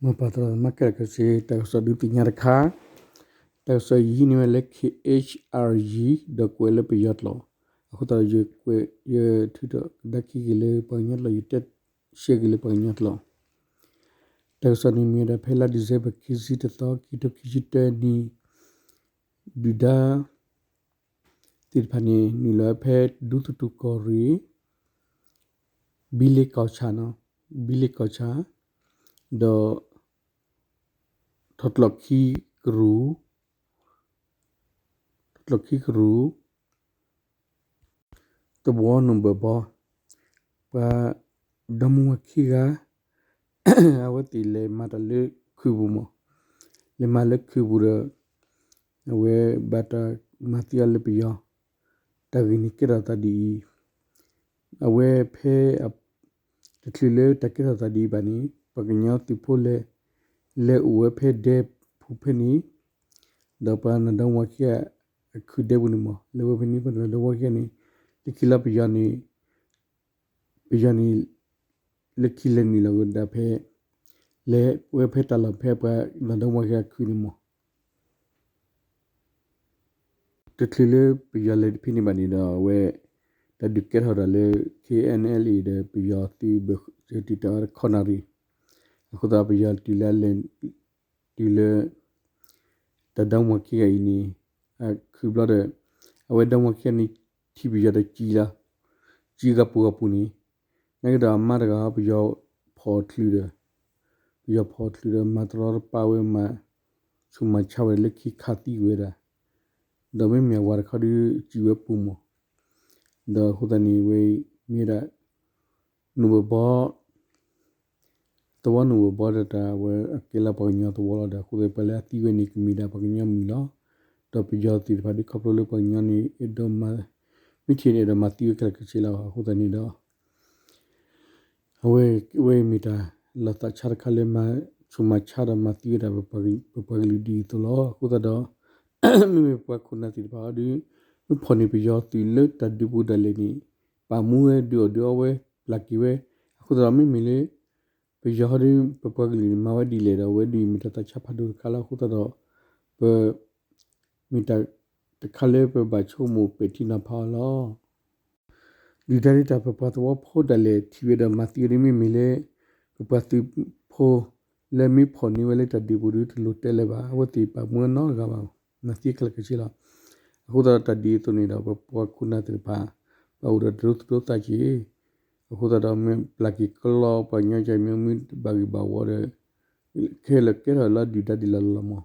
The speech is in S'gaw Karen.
မ်ပာ်သရၣ်သမါခဲလၢာ်ခဲဆ့ တၢ်ကစီၣ်ဒုးသ့ၣ်ညါတခါ, တၢ်ကစီၣ်ယံၤန့ၢ်ဝဲလၢ ခ့ၣ်အဲၣ်ၡ်အၣ်ယံၤ ဒီးကွဲးလၢပယီၤကျိာ်, အဃိသတးဒီးယကွဲး ယထုးထီၣ်ကဒါခံက့ၤလၢပှၤကညီကျိာ် ယတဲရှဲက့ၤလၢပှၤကညီကျိာ်. တၢ်ကစီၣ်န့ၣ်မ့ၢ်ဝဲဒၣ်ဖဲလါဒံၣ်စဲဘၢၣ် ခံဆံတသီ ခံထိခံဆံတၢနံၣ် ဒုၣ်ဒါ သ့ၣ်တဖၣ်န့ၣ် နုာ်လီၤဝဲဖဲဒူသထူၣ်ကီၢ်ရ့ၣ် ဘံလ့ကီၢ်ဆၣ်နီၤ, ဘံလ့ကီၢ်ဆၣ်, ဒီး ထီၣ်ကျီၢ်ခံကရူၢ်, ထီၣ်ကျီၢ်ခံကရူၢ် သဝီနိၣ်ဘၢၣ်ဘီ, ပှၤဒီမါဝၤခံဂၤ အဝဲသ့ၣ်လဲၤမၤတၢ်လၢခုးပူၤမး, လဲၤမၤလၢခုးပူၤဒီး အဝဲဘၣ်တၢ်မၤသံအီၤလၢပယီၤ, တၢ်ဂ့ၢ်န့ၣ်ကဲထီၣ်သးဒ်အံၤ, အဝဲဖဲ တချုးလၢတၢ်ကဲထီၣ်သးဒ်အံၤဘၣ်န့ၣ် ပှၤကညီသုးဖိလဲၤ လဲၤအိၣ်ဝဲဖဲဒဲပူၤဖဲန့ၣ်, ဒီးပှၤနီၢ်ဒီမါဝၤခံဂၤ အခုးဒဲပူၤန့ၣ်မး လဲၤဝဲဖဲန့ၣ် ပှၤနီၢ်ဒီမါဝၤခံဂၤန့ၣ် လၢခံလီၤပယီၤန့ၣ် ပယီၤန့ၣ် လၢခံလဲၤနုာ်လီၤကဒါဖဲ လဲၤဝဲဖဲတၢ်လီၢ်ဖဲပှၤနီၢ်ဒီမါဝၤခံဂၤအခုးန့ၣ်မး တချုးလၢပယီၤလဲၤတဖဲန့ၣ်ဘၣ်န့ၣ်ဒီး အဝဲ တၢ်ဒုးကဲထီၣ်တၢ်လၢ ခ့ၣ်အဲၣ်အၣ်လ်အ့ၣ် ဒီးပယီၤသုးဘၢၣ်စၢၤတံာ်တာ်ဝဲတခီနၣ်ရံၣ်, အဃိသတးပယီၤတုၤလၢလဲၤ တုၤလၢ တၢ်ဒီမါဝၤခံဂၤအံၤန့ၣ် အခုးဘျီဒီး အဝဲဒီမါဝၤခံဂၤန့ၣ် ထံၣ်ပယီၤဒီးစံၣ်လီၤ, စံၣ်ဂီၤပူၤဂီၤပူၤန့ၣ်, နာ်က့ဒီးအမါတဂၤဟီ ပယီၤဖီၣ်ချုးဒီး ပယီၤဖီၣ်ချုးဒီးမၤတရီတပါဝဲ မၤဆူးမၤဆါဝဲလၢခံခးသံဝဲဒၣ်, ဒီးမ့မ့ၢ်အဝၤတခီဒီးစံၣ်ဝဲပူၤမး, ဒီးအဃိသတးန့ၣ်ဝဲ မ့ၢ်ဒၣ် နိၣ်ဘၢၣ်ဘီ သဝီနိၣ်ဘၢၣ်ဘီဒီးတၢ်ဝဲအကဲလၢပှၤကညီသဝီလီၤဒီး အဃိသတးပှၤလၢအသံဝဲန့ၣ် ကမ့ၢ်ဒၣ်ပှၤကညီမုၣ်လီၤ. ဒီးပယီၤသ့ၣ်တဖၣ်ဒုးခီဖျိလၢပှၤကညီန့ၣ် အဲၣ်ဒိးမၤ မ့ၢ်ထံၣ်န့ၣ်အဲၣ်ဒိးမၤသံဝဲခဲလၢာ်ခဲဆ့လီၤ. အဃိသတးန့ၣ်ဒီး အဝဲ ဝဲမ့ၢ်တၢ်လီၤသးဆါတခါလၢမၤဆူးမၤဆါဒီးမၤသံဝဲဒၣ် ပပှၤကလုာ်ဒ်အံၤအသိးလီၤ. အဃိသတးဒီး မ့မ့ၢ်ပပှၤခိၣ်နၢ်သ့ၣ်တဖၣ်အံၤဒီး မ့ၢ်ဖီၣ်န့ၢ်ပယီၤသုးလၢတၢ်ဒုးပူၤဒၣ်လဲာ်န့ၣ် ပာ်မူဝဲဒုးအီၣ်ဒုးအီဝဲ ပျၢ်က့ၤဝဲ, အဃိသတးဒီးမ့မ့ၢ်လၢ ပယီၤဟီဒီး ပပှၤကလုာ်န့ၣ် မၤဝဲဒ်လဲၣ်ဒီး အဝဲဒုးမ့ၢ်တၢ်သးဆါဖးဒိၣ်တခါလီၤ. အဃိသတးဒီး ပ မ့ၢ်တၢ်တခါလၢပဘၣ်ဆိကမိၣ်ပဲာ်ထံနီၤဖးအီၤလီၤ. ဒုၣ်ဒါဒ်တၢ်ပပှၤသဝီဖိဒၣ်လဲာ်ထံၣ်ဝဲဒီးမၤသံဝဲဒ်မ့မ့ၢ်လၢ ပပှၤသုးဖိ လၢမ့ၢ်ဖီၣ်န့ၢ်ဝဲလၢတၢ်ဒုးပူၤဒီးတလိၣ်တဲလၢၤဘၣ်, အဝဲသ့ၣ်ပာ်မူနီတဂၤဘၣ်, မၤသံခဲလၢာ်ခဲဆ့လီၤ. အဃိသတးဒီးတၢ်ဒ်အံၤအသိးန့ၣ်ဒီး ပပှၤခိၣ်နၢ်သ့ၣ်တဖၣ် ဘၣ်အိၣ်ဒီးတဒိသူၣ်ဒိသးက့ၤ, အဃိသတးဒီးမ့ၢ်ပျၢ်က့ၤကလီပှၤကညီကမ့ၢ်မ့ၢ်ဘၣ်ဂ့ၢ်ဘၣ်ဝီဒီး ခဲလၢာ်ကဲထီၣ်လၢဒုၣ်ဒါဒ်လဲၣ်လီၤမး.